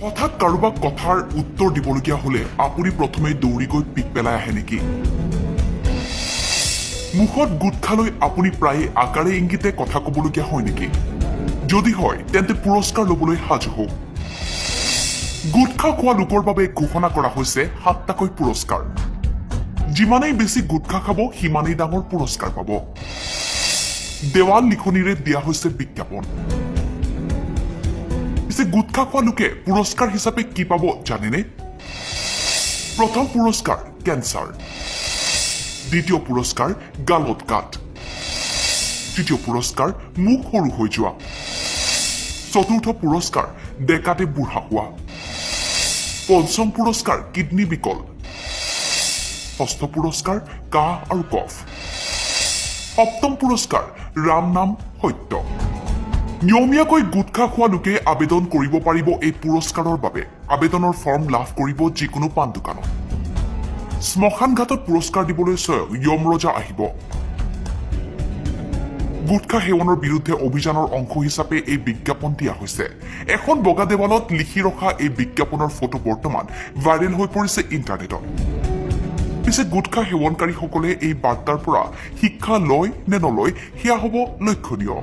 হঠাৎ কাৰোবাক কথাৰ উত্তৰ দিবলগীয়া হলে আপুনি প্ৰথমে দৌৰি গৈ পিক পেলাই আহে নেকি? মুখত গুটখা লৈ আপুনি প্ৰায়ে আকাৰে ইংগিতে কথা ক'বলগীয়া হয় নেকি? যদি হয়, তেন্তে পুৰস্কাৰ ল'বলৈ সাজু হওক। গুটখা খোৱা লোকৰ বাবে ঘোষণা কৰা হৈছে সাতটাকৈ পুৰস্কাৰ। যিমানেই বেছি গুটখা খাব, সিমানেই ডাঙৰ পুৰস্কাৰ পাব। দেৱাল লিখনিৰে দিয়া হৈছে বিজ্ঞাপন। পিছে গুটখা খোৱা লোকে পুৰস্কাৰ হিচাপে কি পাব জানেনে? প্ৰথম পুৰস্কাৰ কেঞ্চাৰ, দ্বিতীয় পুৰস্কাৰ গালত গাঁত, তৃতীয় পুৰস্কাৰ মুখ সৰু হৈ যোৱা, চতুৰ্থ পুৰস্কাৰ ডেকাতে বুঢ়া হোৱা, পঞ্চম পুৰস্কাৰ কিডনী বিকল, ষষ্ঠ পুৰস্কাৰ কাহ আৰু কফ, সপ্তম পুৰস্কাৰ ৰাম নাম সত্য। নিয়মীয়াকৈ গুটখা খোৱা লোকে আবেদন কৰিব পাৰিব এই পুৰস্কাৰৰ বাবে। আবেদনৰ ফৰ্ম লাভ কৰিব যিকোনো পাণ দোকানত। শ্মশান ঘাটত পুৰস্কাৰ দিবলৈ স্বয়ং যমৰজা আহিব। গুটখা সেৱনৰ বিৰুদ্ধে অভিযানৰ অংশ হিচাপে এই বিজ্ঞাপন দিয়া হৈছে। এখন বগা দেৱালত লিখি ৰখা এই বিজ্ঞাপনৰ ফটো বৰ্তমান ভাইৰেল হৈ পৰিছে ইণ্টাৰনেটত। পিছে গুটখা সেৱনকাৰীসকলে এই বাৰ্তাৰ পৰা শিক্ষা লয় নে নলয়, সেয়া হ'ব লক্ষণীয়।